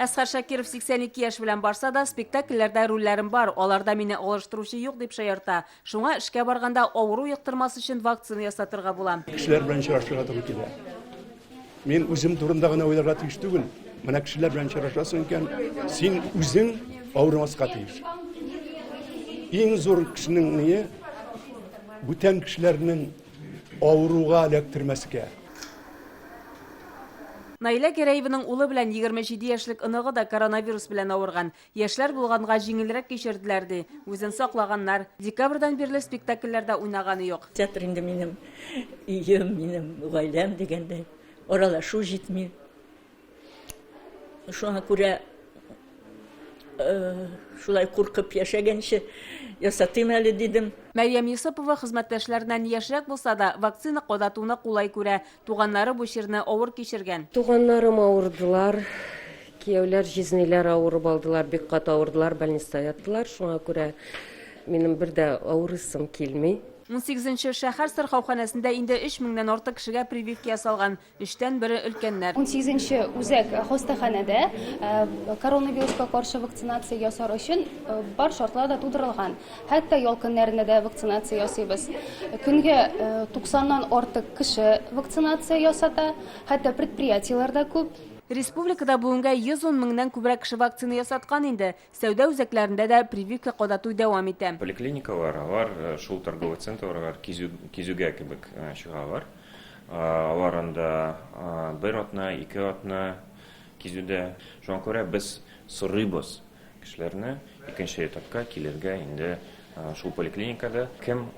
Әсхәр Шакиров 82 яшь белән барса да, спектакльләрдә рольләрем бар, аларда мине алыштыручы юк, дип шаярта. Шуңа эшкә барганда авыру йоктырмас өчен вакцина ясатырга була. Кешеләр белән очрашырга туры килә. Мин үзем турында гына уйларга тиеш түгел. Менә кешеләр белән очрашасың икән, син үзең авырмаска тиеш. Иң зур кешенең ние бүтән кешеләрнең авыруга эләктермәскә. Наилә Гәрәеваның улы белән 27 яшьлек оныгы да коронавирус белән авырган. Яшьләр булганга җиңелрәк кичерделәр, ди. Үзен саклаганнар. Декабрьдән бирле спектакльләрдә уйнаганы юк. Театр инде минем өем, минем гаиләм дигәндәй. Аралашу җитми. Шуңа күрә шулай куркып яшәгәнче ясатыйм әле дидем. Мәрьям Йосыпова хезмәттәшләреннән яшьрәк булса да, вакцина кадатуны кулай күрә. Туганнары бу чирне авыр кичергән. Туганнарым авырдылар, кияүләр, җизниләр авырып алдылар, бик каты авырдылар, больниста яттылар. Шуңа күрә минем бер дә авырыйсым килми. Унсигезенче шәһәр сырхауханәсендә инде өч меңнән артык кешегә прививка ясалган. Өчтән бере өлкәннәр. Унсигезенче үзәк хастаханәдә коронавируска каршы вакцинация ясар өчен бар шартлар да тудырылган. Хәтта ял көннәрендә дә вакцинация ясыйбыз. Көнгә туксаннан артык кеше вакцинация ясата, хәтта предприятиеләр дә күп. Республикада бүгенгә 110 меңнән күбрәк кеше вакцина ясаткан инде. Сәүдә үзәкләрендә дә прививка кадату дәвам итә. Поликлиникалар, алар шул торговый центрларга кизүгә кебек чыгалар. Алар анда бер атна, ике атна кизүдә. Шуңа күрә без сорыйбыз кешеләрне икенче этапка килергә инде шул поликлиникада. Кем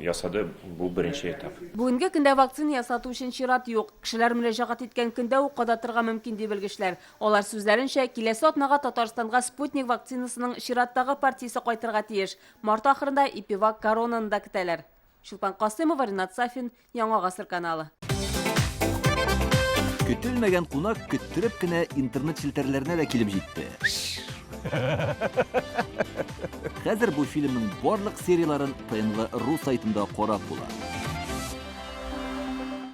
ясады бу беренче этап? Бүгенге көндә вакцина ясату өчен чират юк. Кешеләр мөрәҗәгать иткән көндә үк кадатырга мөмкин, ди белгечләр. Алар сүзләренчә, киләсе атнага Татарстанга Спутник вакцинасының чираттагы партиясе кайтырга тиеш. Март ахырында Эпивак Коронаны да көтәләр. Чулпан Касыймова, Ринат Сафин, Яңа Гасыр каналы. Көтелмәгән кунак көттереп кенә интернет челтәрләренә дә килеп җитте. Хәзер бу фильмның барлык серияләрен ТНВ ру сайтында карап була.